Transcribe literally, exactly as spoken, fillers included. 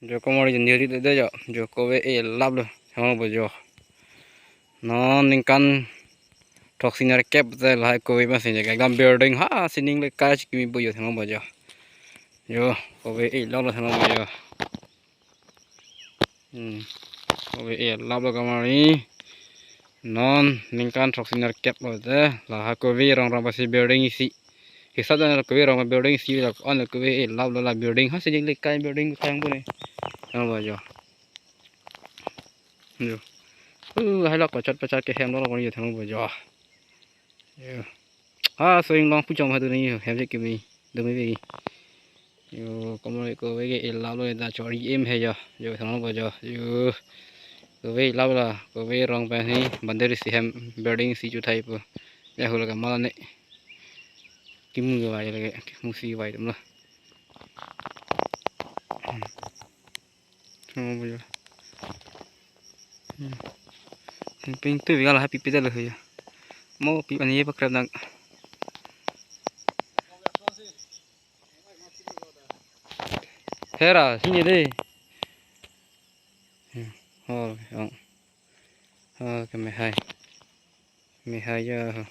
Jo komor jo niri de jo. Jo kove e lap lo. Hang bo jo. Non ningkan throksi nerkep te lahai kove ma sing je. Ekdom building ha sining le kai chikimi bo jo hang bo jo. Jo kove e lap lo hang bo jo. Hmm. Kove e lap lo kamari. Non ningkan throksi nerkep lo te. Lahai kove rong rong pasi building isi. Hisap dan kove rong building isi la on kove e lap lo la building ha sining le kai building thang bo ne. Hang bo jo. Jo. Uh, hai lak pachat pachat ke hem lo ko ni thang bo jo. Jo. Ha, so inglong pu chom ha tu ni hem je kimi. Dumi ve. Jo, komor kove ke e lap lo da chori em he jo. Jo, thang bo jo. Jo. Kove lap la, kove rong pen hi bandari si hem building si chu thai pu. Ya hul ka mal ne. Kimu ke vai lage, kimu si vai dum lo. Hang bo jo. Hmm. Ping tu bigal happy pidal ho jo. Mo pi ani ye pakrap nang. Hera, sini de. Hmm. Oh, oh. Oh, ke mehai. Mehai ya.